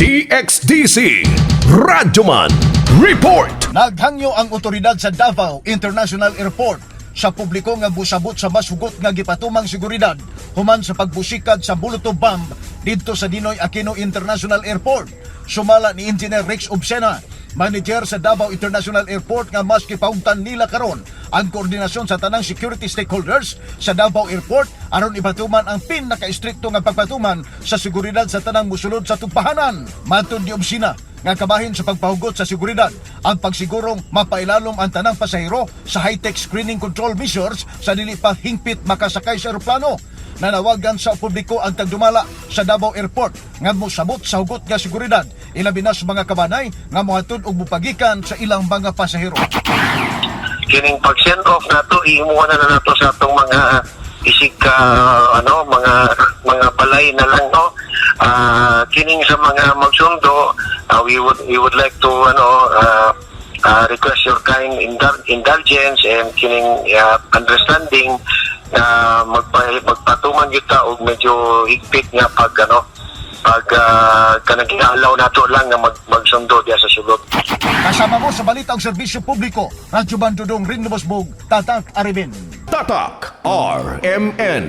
DXDC Radyoman Report. Naghangyo ang otoridad sa Davao International Airport sa publiko nga busabot sa mas hugot nga gipatumang seguridad human sa pagbusikad sa Molotov bomb didto sa Ninoy Aquino International Airport. Sumala ni Engineer Rex Obsena, manager sa Davao International Airport, nga mas gipaugtan nila karon ang koordinasyon sa tanang security stakeholders sa Davao Airport aron ipatuman ang pinaka-estrikto nga pagpatuman sa seguridad sa tanang musulod sa tugpahanan. Matod ni Obsina, nga kabahin sa pagpahugot sa seguridad ang pagsigurong mapailalom ang tanang pasahero sa high-tech screening control measures sa dili pa hingpit makasakay sa eroplano. Nanawagan sa publiko ang tagdumala sa Davao Airport nga mosabot sa hugot nga seguridad, ilabi na sa mga kabanay nga mohatod og mupagikan sa ilang mga pasahero. Kining pag send off nato, ihimuha na nato sa atong mga isig ka ano, mga balay na lang, no? Kining sa mga magsundo, we would like to ano request your kind indulgence and kining understanding na magpatuman gyud ta og medyo higpit nga pag ano, pag kanang gialaw nato lang nga magsundo diya sa sulod. Kasama mo sa balita og serbisyo publiko, Radyo Bandudong Rin Lubosbog, Tatak RMN. Tatak RMN.